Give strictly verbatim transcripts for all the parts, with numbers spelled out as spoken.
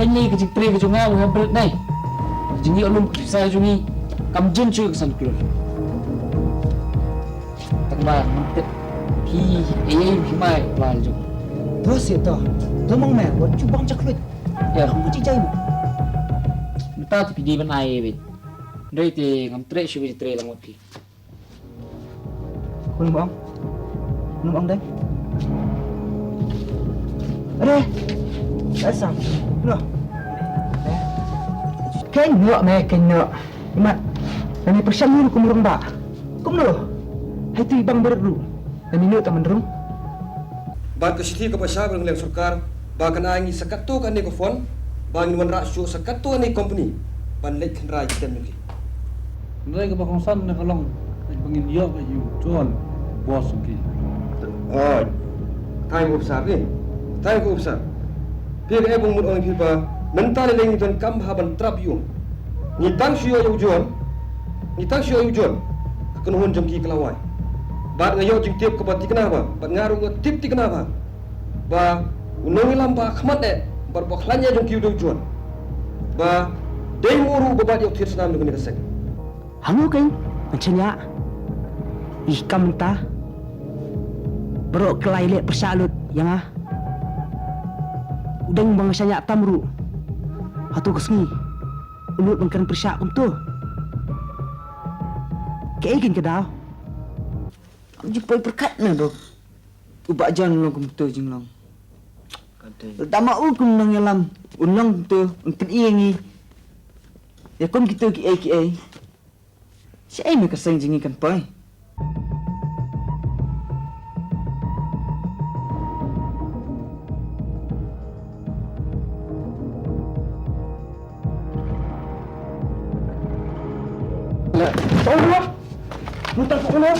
Ani ka jingtrei ka jong nga u hapdeng nai. Jingïoh lum ka pisa jong ngi kam jin shuh ka san klur. Tang ba ngam tip phi ei ei phi mai plan jong. To seh to. To mong me wat ju bang jak lut. Ya. Ngam ku jijai mo. Mynta te phi dei ban ai beit. Dei te ngam treh shuh ka jingtrei lang wat phi. Khun bong. Khun bong dei. Ade. Asa. Lo. Kein no me kein no. Imat. Nani pyrshang ni kum rong ba. Kum no. Hai tu ibang beru. Nani no taman rong. Bad ka shithi kaba shah ba ngi leng sorkar ba kan ai ngi sa katto katne ka fund ba ngin wanrah shuh sa katto katne company ban leit khynra ïa ki tem jong ki. Hynrei kaba kongsan na ka long ba ngin ïoh ka ïa u John, boss jong ki. Oi. Thank you, officer, eh. Thank you, officer. Phi ka eh bun mut ong ïa phi ba mynta lei lei ngi donkam bha ban trap ïa u. Ngi tang shu ïoh ïa u John. Ngi tang shu ïoh ïa u John. Ka kynhun jong ki ka la wai. Bad nga ïoh jingtip kaba thikna bha, bad nga ruh nga tip thikna bha ba u nongïalam ba khmat eh bad ba khlaiñ eh jong ki u dei u John. Ba dei mo ruh ba bat ïa u thied snam jong kane ka seng. Hangne kein ngan shaniah ïa ka mynta. Baroh ki la ïaleh pyrshah lut ïa nga. U dang ba nga shaniah tam ruh. Hato ka sngi u lut ban kren pyrshah kumto. Kaei kein ka daw? Ju poi pyrkhat na dok. U Bah John long kumto jinglong. Lada ma u kum nongïalam un long kumto, un pyni ïa ngi ïa kum kito kiei kiei. Shaei me ka seng jong ngi kan poi? Leh. Tau lah. Mutar kau lah.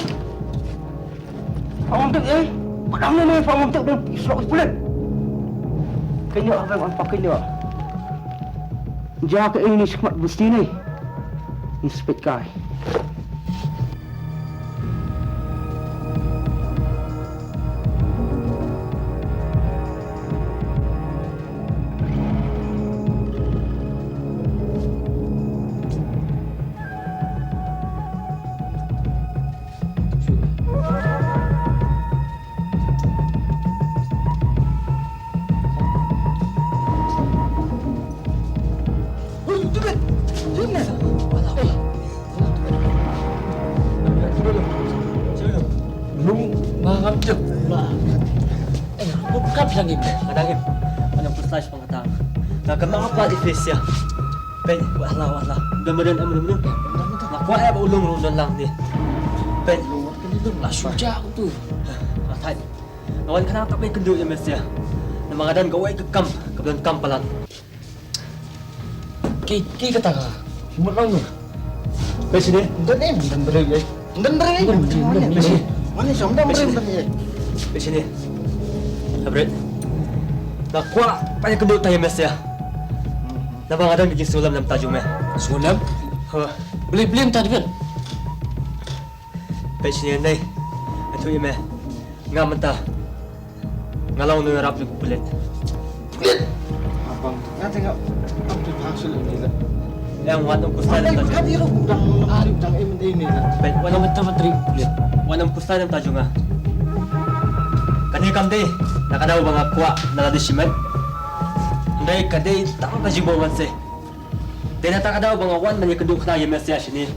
Awang tek eh. Padang ni ni awang tek dah islok pulit. Kenya apa yang pakai dia? Jaga ini sekhmat besi ni. Inspek kai. Lung ma ngam jep. Eh, buka bilang ini. Kadang ini. Mana pun slice pengkatang. Nga kynmaw pat i Fes ïa. Peit, wah la, wah la. Don ba don em, em, em. Nga kwah eh ba u Lung ruh don lang ni. Peit. La shu jah tu. Nga thait. Nga wan khnang tang ban ïakynduh ïa me sha. Namar nga don kawei ka kam kaba donkam palat. Ki, ki kata ka. Mut lang ni. Peit shane. Don em, don briew eh. Don briew eh. Don briew, don briew. Mane, mane, shong don briew, don eh. Peit shane. Abret. Nga kwah ban ïakynduh tang ïa me sha. Naba nga don ka jingsngewlem na bynta jong me. Sngewlem? Ha. Balei, balei mynta David? Peit shane, Nei. Ïathuh ïa me. Nga mynta nga long u nongrap jong ki pulit. Pulit? Abang, nga te nga, abang, tu phang shu lem ni la. Ïa, wan ym kuslai. Wan ym kuslai, ïa, budang, budang, eh, mynta ni la. Peit, wan ym, mynta, mynta pulit. Wan ym kuslai na bynta jong nga. Kane kam dei na ka daw ba nga kwah na lade shimet. Hynrei ka dei tang ka jingbymman seh. Dei na kata ka daw ba nga wan ban ïakynduh khnang ïa me sha shane.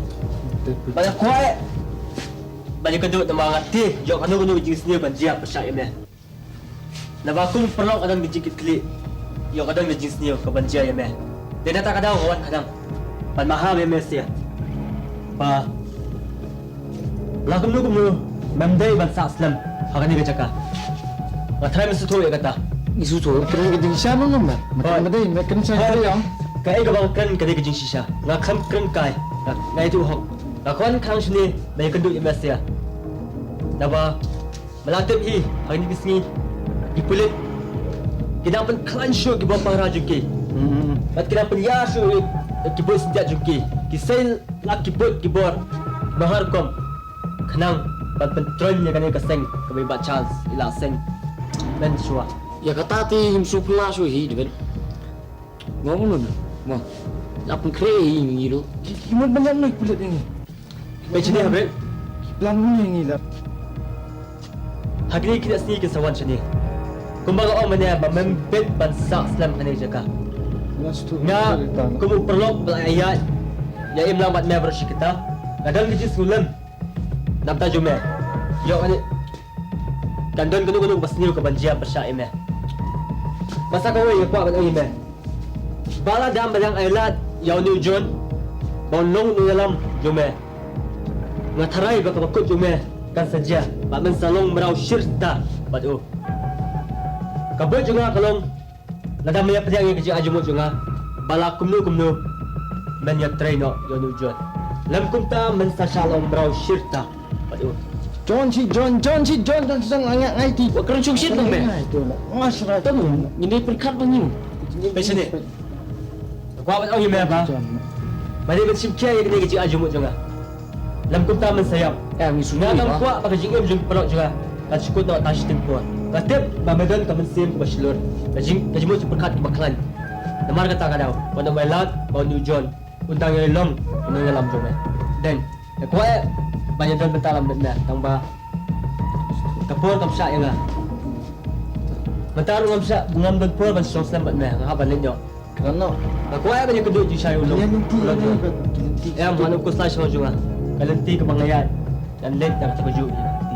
Ba nga kwah eh ban ïakynduh namar nga te ïoh kano kano ka jingsniew ban jia pyrshah ïa me. Naba kum paralok ka don ka jingkitkhlieh, ïoh ka don ka jingsniew ka ban jia ïa me. Dei na kata ka daw nga wan khnang ban maham ïa me sha. Ba la kumno kumno mem dei ban sah slem ha kane ka jaka. Nga tharai me sngewthuh ïa kata. Ngi sngewthuh. Kren ka jingshisha mo ngam ba? Hooid. Me dei me kren sha ka ïong. Kaei kaba nga kren ka dei ka jingshisha. Nga khlem kren kai. Nga, nga ïathuh hok. Nga kwah khnang shane ban ïakynduh ïa me sha. Naba me la tip hi ha kine ki sngi ki pulit ki dang pynkhlaiñ shuh ki bom pahara jong ki. Hmm. Bad ki dang pynïar shuh ïa ki buit syndiat jong ki. Ki sei la ki buit ki bor ba har rukom khnang ban pyntroiñ ïa kane ka seng kaba i Bah Charles i la seng. Men shuwa. Ïa kata te ngim sngewphylla shuh hi David. Mo mo no. Mo. Lap kre i ngi ru. Ki ki mo ban no kulit ini. Peit shane ha bret. Plan mo ngi lap. Ha kine ki sngi kin sa wan shane. Kumba nga ong mynne ba mem bit ban sah slem ha kane ka jaka. Nga kum u paralok ba la ïaid, ïa im lang bad me baroh shi katta. Nga don ka jingsngewlem na bynta jong me. Ïoh kane, kan don kano kano kaba sniew kaban jia pyrshah ïa me. Bad sa kawei nga kwah ban ong ïa me. Ba la dang ba dang ai lad ïa une u John ba un long u nongïalam jong me. Nga tharai ba kaba kut jong me kan sa jia, ba men sa long mraw shirta bad u. Ka buit jong nga ka long, lada men ïa pdiang ïa ka jingai jingmut jong nga, ba la kumno kumno men ïa trei noh ïa une u John. Lym kumta men sa shah long mraw shirta. Padu. John shi John, John shi John, John shi John, ngai ngai ti. Wa kren shong shit nang me. Ngai tu lah. Ngai serai tu. Ngin dei pyrkhat bang ngi. Peit shane. Kwah ban ong ïa me ba, ba dei ban shim khia ïa kane ka jingai jingmut jong nga. Lym kumta men sa ïap. Eh, ngi shu nga ngam kwah ba ka jingim jong ki paralok jong nga kan shu kut noh tang shiteng por. Nga tip ba me don ka mynsiem kaba shlur, ka jing, ka jingmut jingpyrkhat kaba khlaiñ. Namar kata ka daw, wat nym ai lad ba une u John un dang ïai long u nongïalam jong me. Deng, nga kwah eh ban ïadon bynta lang bad me, tang ba ka por kam shah ïa nga. Mynta ruh ngam shah, ngam don por ban shong slem bad me, nga hap ban leit noh. Nga kwah eh ban ïakynduh jingshisha ïa u long. Ïa lynti, ïa lynti. Em, nga nud khuslai sha u jong nga. Ka lynti kaba nga ïaid, ngan leit da kata kajuh ïa ka lynti.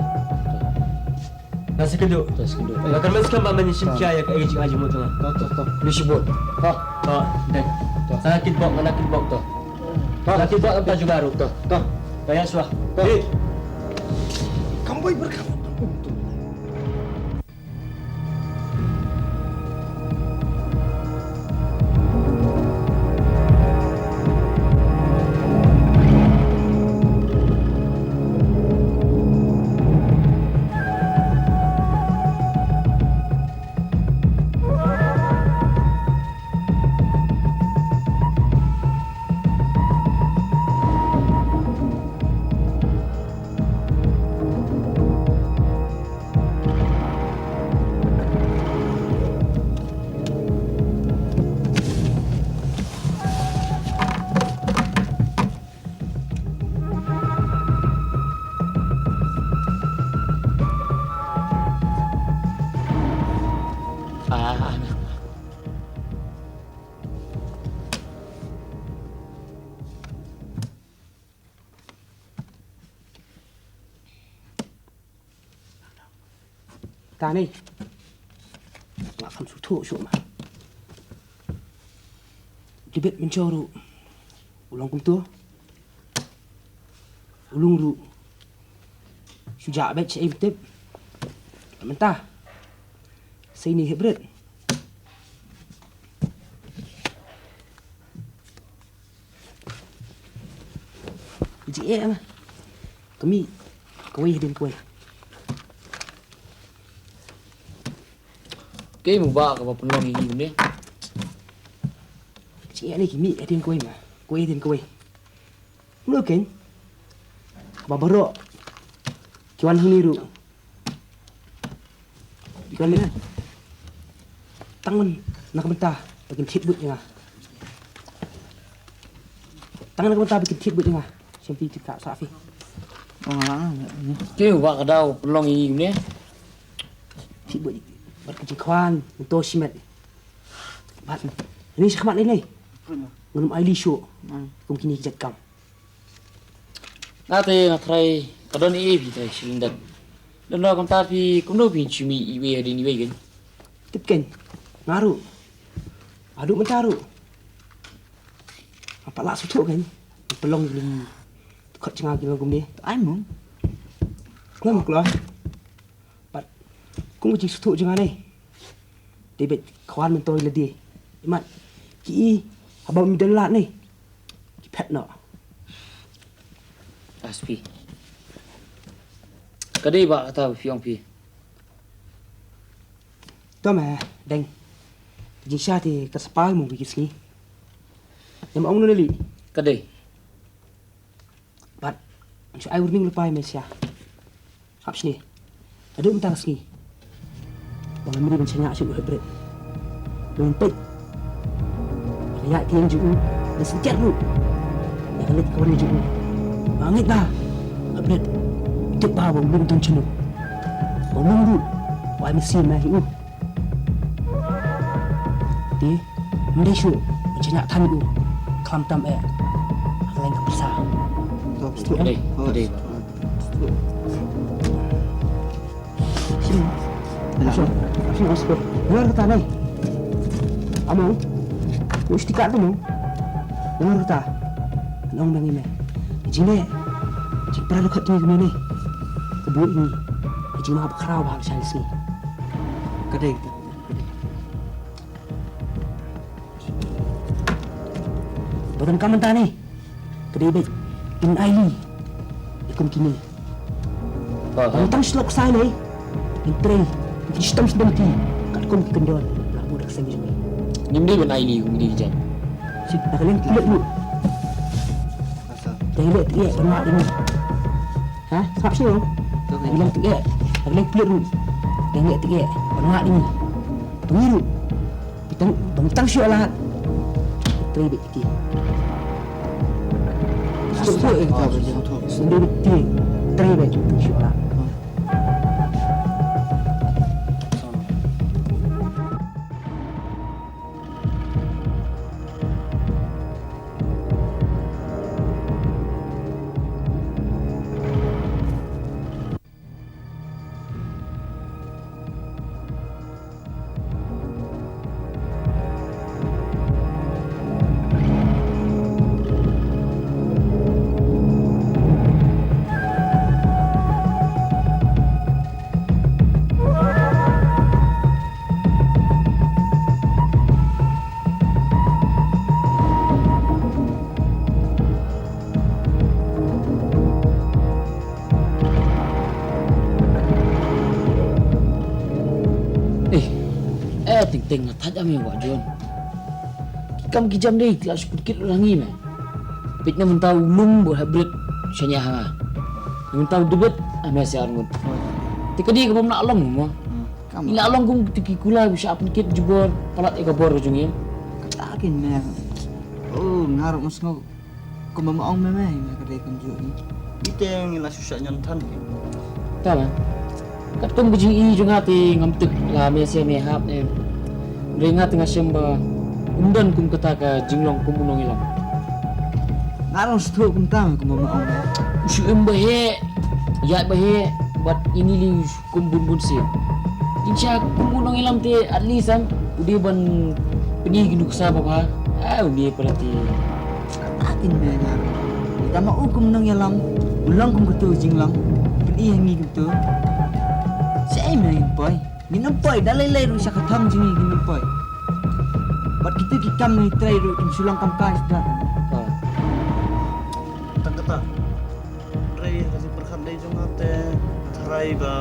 Nga sa kynduh. Nga sa kynduh. Nga kyrmen skhem ba men shim khia ïa ka, ïa ka jingai jingmut jong nga. To, to, to. Ni shibun. To. To, deng. To. Sa nga kitbok, nga kitbok to. To. Nga kitbok lam ta jong nga ruh. To, to. Ka ïa shuwa. To. Ni. Kam boi berkat. Tani nga kam sngewthuh shuh ma. Tibit mynshwa ruh u long kumto. U long ruh shu jah beit sha ei tip. Mynta sa ini hybrid. Ji eh ma. Kami kawei hadien kawei. Kei mu ba kaba pynlong ïa ngi ne. Ji eh ne kami hadien kawei ma. Kawei hadien kawei. Mlo ken. Kaba baroh ki wan hini ruh. Tang na ka bynta ba kin thied buit ïa nga. Tang na ka bynta ba kin thied buit ïa nga. Shem phi tip ka sa phi. Ke wa ka daw pynlong ïa ngi ne. Thied buit bad ka jingkhwan to shimet. Bad ni shakhmat ni ni. Ngam ai lynti shuh kum kine ki jait kam. Nga te nga tharai ka don ei ei phi tharai shilyndet. Don da kumta phi kumno phi shim ïa iwei hadien iwei kein. Tip kein nga ruh. Haduh mynta ruh nga pat lah sngewthuh kein. Pynlong ïa ki khot jong nga ki long kumne. Ai mo. Khlem kloi. Bad kum ka jingsngewthuh jong nga ne, dei beit khwan myntoi lade. Imat ki i haba ym don lad ne ki phet noh. Aspi. Ka dei ba kata ba phi ong phi. To me deng. Ka jingshisha te ka sa pal mo ki sngi. Ym ong no ne li. Ka dei. Bad ngan shu ai warning lypa ïa me sha. Hap shane. Haduh mynta ka sngi ba ngam dei ban shaniah shuh ïa u hynbrit. Ngan peit Ïa ki ïeng jong u, da sngewthuh ruh ïa ka leit ka wan jong u. Nga ngeit ba Hybrid u tip ba u Lung don shano. U Lung ruh u ai mynsiem ïa u. Te ym dei shuh ban shaniah than ïa u, khlem tam eh ha ka liang ka pyrsa. Ka dei, ka dei. Shin. Shin. Shin. Shin. Shin. Shin. Ïa kata nai. Amo. Ngu shti kat tu mo. Ïa kata. Nong dang ine. Jine. Jing pra lu khat tu ni ne. Ka bu ini. Jing ma ba khraw ba shan si. Ka dei. Ba don ka mynta ne. Ka dei beit. Kin ai li. Ïa kum kine. Ba tang shlok sai lei. Ngin trei. Ngin shitom shitom ki. Katkum ki kyndon. La bud ka seng jong ngi. Ngim dei ban ai li kum ki dei jan. Sip, na ka liang plet ruh. Dang leh tieh ban wad ïa ngi. Ha? Sngap shuh. Na ka liang tieh. Na ka liang plet ruh. Dang leh tieh ban wad ïa ngi. Pyngi ruh. Tang, bang tang shuh lad. Trei beit ki. Suk suk eh, ka ba jong thok. Suk dei beit ki. Trei beit tang shuh lad. Eh, eh, teng teng nga thait ame wa John. Ki kam ki jam dei, ki la shu pynkit lut ha ngi me. Peit na mynta u Lung bad u Hybrid shaniah ha nga. Na mynta u David, ame sha arngut. Te ka dei ka bym lah long mo. Hmm, kam. Ngi lah long kum kito ki kular, ba shah pynkit jubor, palat ïa ka bor ka jong ngi. Kata ki me. Oh, nga ruh nga sngew. Kumba ma ong me me, me ka dei kumjuh hi. Ite ngi la shu shah ñion than ki. Ta ba. Katkum ka jingïohi jong nga te ngam tip la me sha me hap em. Hynrei nga te nga shem ba ym don kum kata ka jinglong kum u nongïalam. Nga ruh sngewthuh kumta me kumba ma ong me. U shu im ba heh, ïaid ba heh, bad ïa ngi li kum bun bun sien. Jingshisha kum u nongïalam te at least em u dei ban pyni ki nuksa ba bha. Ah, u dei para te. Kata kin me nga. Ita ma u kum nongïalam u long kum katu jinglong. Pyni ha ngi kumtu. Sa ei me ngin poi. Ngin ym poi da lei lei ruh sha ka thong jong ngi ngin ym poi. Bad kitu ki kam ngi trei ruh kim shu long kam kai sdang. Tang kata. Hynrei ha ka jingpyrkhat dei jong nga te nga tharai ba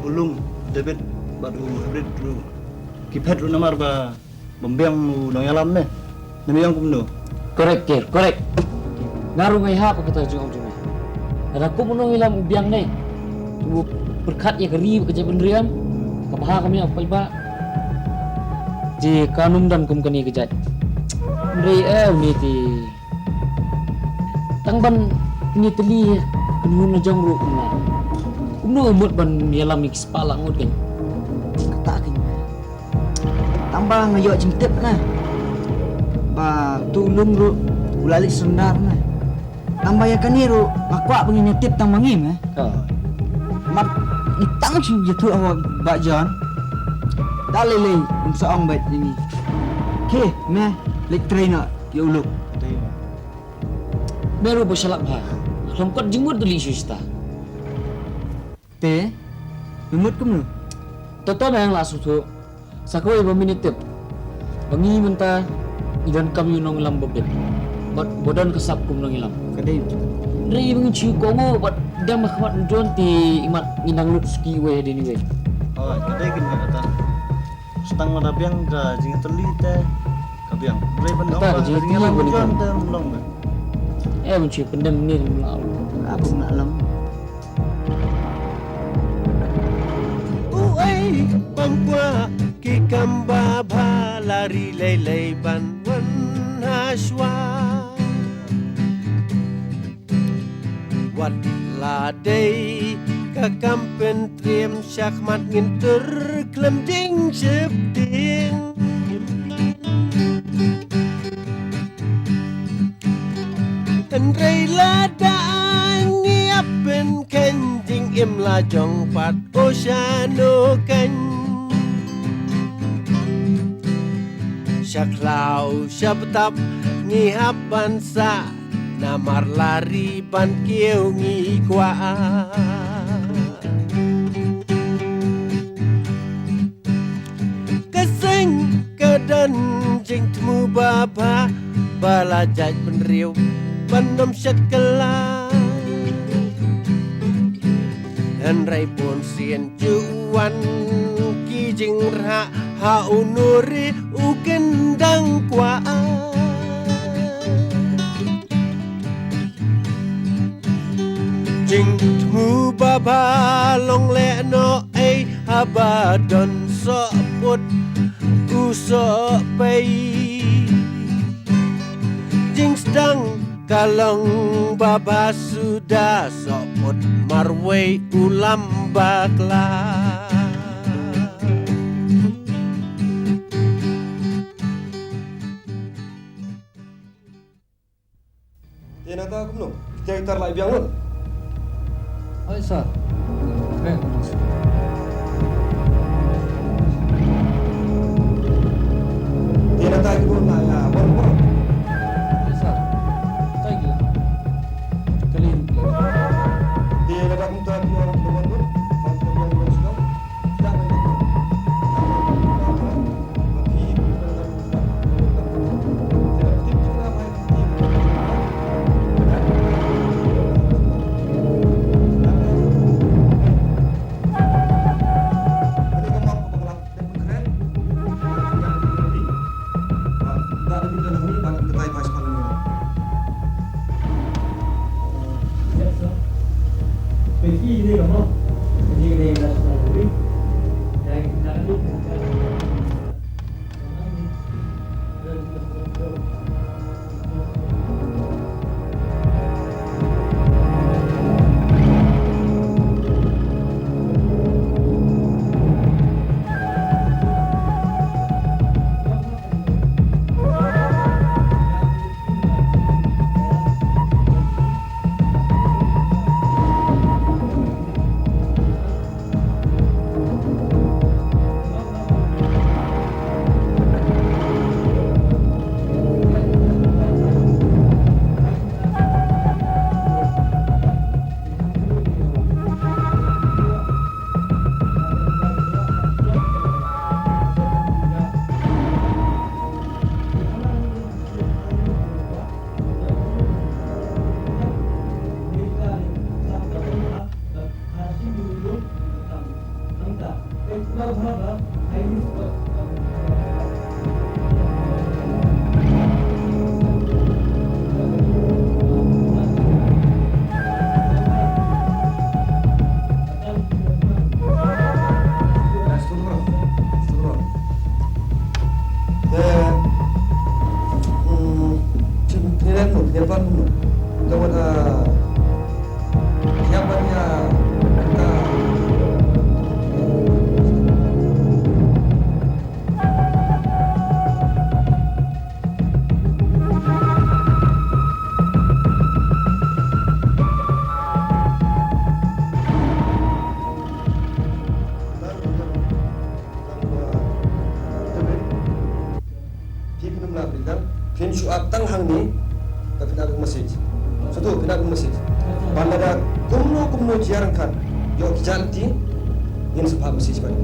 u Lung, David bad u Hybrid ruh ki phet ruh namar ba bym biang u nongïalam ne. Ne me ong kumno? Correct, Ker, correct. Nga ruh nga ïahap ha kata ka jingong jong me. Lada kum u nongïalam u biang ne, u pyrkhat ïa ka ri bad ka jaitbynriew, ka bha ka mih ha u paidbah, te kan ym don kum kane ka jait. Hynrei eh une te Tang ban pynïatylli kynhun la jong ruh kumno. Kumno u mut ban ïalam ïa ki spah lah ngut kein. Kata kein. Tang ba nga ïoh jingtip na ba tu u Lung ruh u la leit surrender na. Tang ba ïa kane ruh nga kwah ba ngin ïatip tang ma ngi me. Ka. Mat ngi tang shu ïathuh ha u Bah John. Da lei lei um sa ong bad ïa ngi. Khie me leit trei noh ïa u Lung. Me ruh ba shalak bha. Khlem kot jingmut da leit shu sita. Te me mut kumno? Toto me ang la suthu. Sa kawei ba mine tip ba ngi mynta ngi don kam ïa u nongïalam ba bit bad ba don ka sap kum nongïalam. Ka dei. Hynrei ba ngi shu kohnguh bad dang ba khmat u don te imat ngi nang lut suki wei hadien wei. Oh, ka dei kin kata. Tang lada biang ka jingïatylli te ka biang. Hynrei ban ong ba ka jingïatylli ka biang te ym long ba. Eh, ban shu pyndem ne ym lah long. Ah, bym lah long. Uei, bym kwah ki kam ba bha la ri lei lei ban wan. Wat la dei ka kam pyntriem, shakhmat ngin tur khlem jingsheptieng. Hynrei lada ngi ap pynkheiñ, jingim la jong pat, o shano kheiñ. Sha khlaw sha btap ngi hap ban sah, namar la ri ban kiew ngi kwah. Ka seng ka don jingthmu babha, ba la jait bynriew ban ym shet kylla. Hynrei bun sien ju wan ki jingrhah ha u nuri u kyndang kwah. Jingthmu babha long leh noh ei, haba don sohput u sohpei. Jingsdang ka long babha suda, sohput marwei u lam bakla. Te nangta kumno? Kita kita lai biang lut. Oi, sir. Te nangta kumno na ya, bon, bon. Oi, sir. Tai gila. Kali. Te nangta kumta biang lut, bon, bon. Kita biang lut, sir. Kita biang lut. Phi phin ym lah bridal, phin shu ap tang hangne, ka phin ap message. Shuh to, phin ap message. Ban lada kumno kumno jia ryngkat ïa ki jait lynti, ngin sa phah message bad.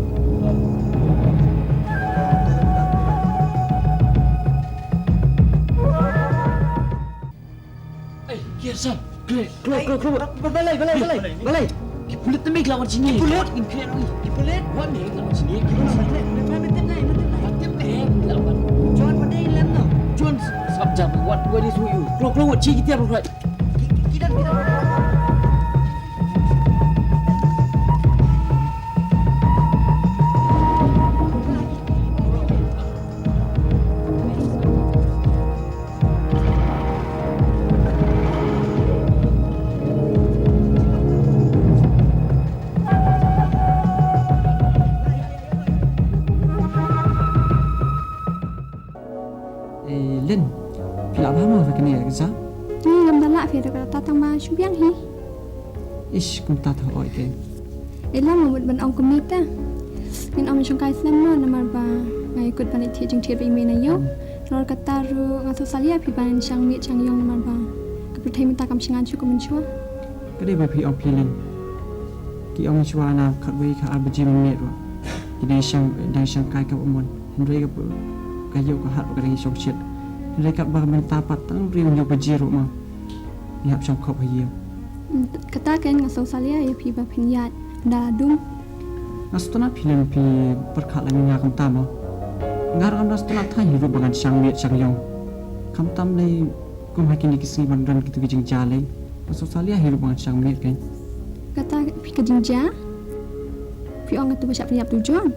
Ei, ki Arsan. Kle, klo, klo, klo. Balei, balei, balei, balei. Ki pulit te me ki la wan shane. Ki pulit? Wat ngin kren oi. Ki pulit? Wat me ki la wan shane. Ki pulit. Wat me, me, me, me, me, me. Wat me, me ki la wan. John, balei lem no? John, sap jam. Wat, wat is with you? Klo, klo, wat shi ki tiar, right? Ki, ki, ki dan, ki dan. Tang ba shu biang hi. Ish, kumta tho oi keiñ. Ella ma mut ban ong kumne te. Ngin ong shongkai slem mo namar ba nga ïakut ban leit thied jingthied ba i mei na ïew. Nalor kata ruh nga sngewsih ïa phi ban shang miet shang ïong namar ba ka pyrthei mynta kam shngaiñ shuh kum mynshuwa. Ka dei ba phi ong phi lem. Ki ong mynshuwa na khatwei khatar baje mynmiet ruh ki dang shang, dang shangkai kaba mon. Hynrei ka, ka ïew ka hat ba ka dang shong shet. Hynrei katba mynta pat tang hynriew hynñiew baje ruh ma ngi hap shong khop ha ïew. Hmm, kata keiñ nga sngewsih ïa phi ba phin ïaid da dum. Nga sngewtynnat phi lem, phi pyrkhat lem ïa nga kumta mo. Nga ruh ngam da sngewtynnat thaw hi ruh ba ngan shang miet shang ïong. Khamtam lei kum ha kine ki sngi ban don kito ki jingjia lei. Nga sngewsih ïa hi ruh ba ngan shang miet keiñ. Kata phi ka jingjia? Phi ong katu ba shah pynïap tu John?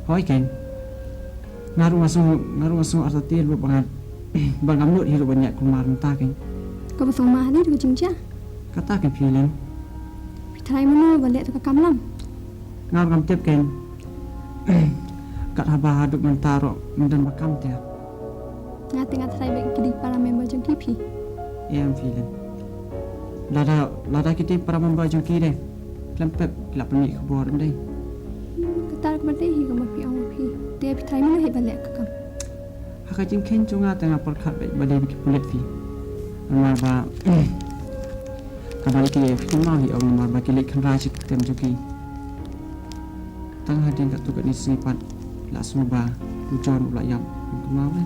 Hooid keiñ. Nga ruh nga sngew, nga ruh nga sngew artatien ruh ba ngan, ba ngam nud hi ruh ban ïaid kulmar mynta keiñ. Kaba sngewma hangne ruh ka jingjia. Kata keiñ phi lem. Phi tharai mano ba leh tu ka kam lam? Nga ruh ngam tip keiñ. Kat haba haduh mynta ruh ym don ba kam te. Nga te nga tharai ba ki dei para member jong ki phi. Em phi lem. Lada, lada ki dei para member jong ki de, khlem pep ki la pynmih khubor em dei. Kata ruh kaba dei hi kumba phi ong phi. Te phi tharai mano hi ba leh ka kam? Ha ka jingkheiñ jong nga te nga pyrkhat ba dei ba ki pulit phi. Namar ba kaba ki kynmaw hi ong namar ba ki leit khynra sha ki ktem jong ki. Tang hadien katto katne sngi pat la sngew ba u John u la ïap. Kynmaw ne?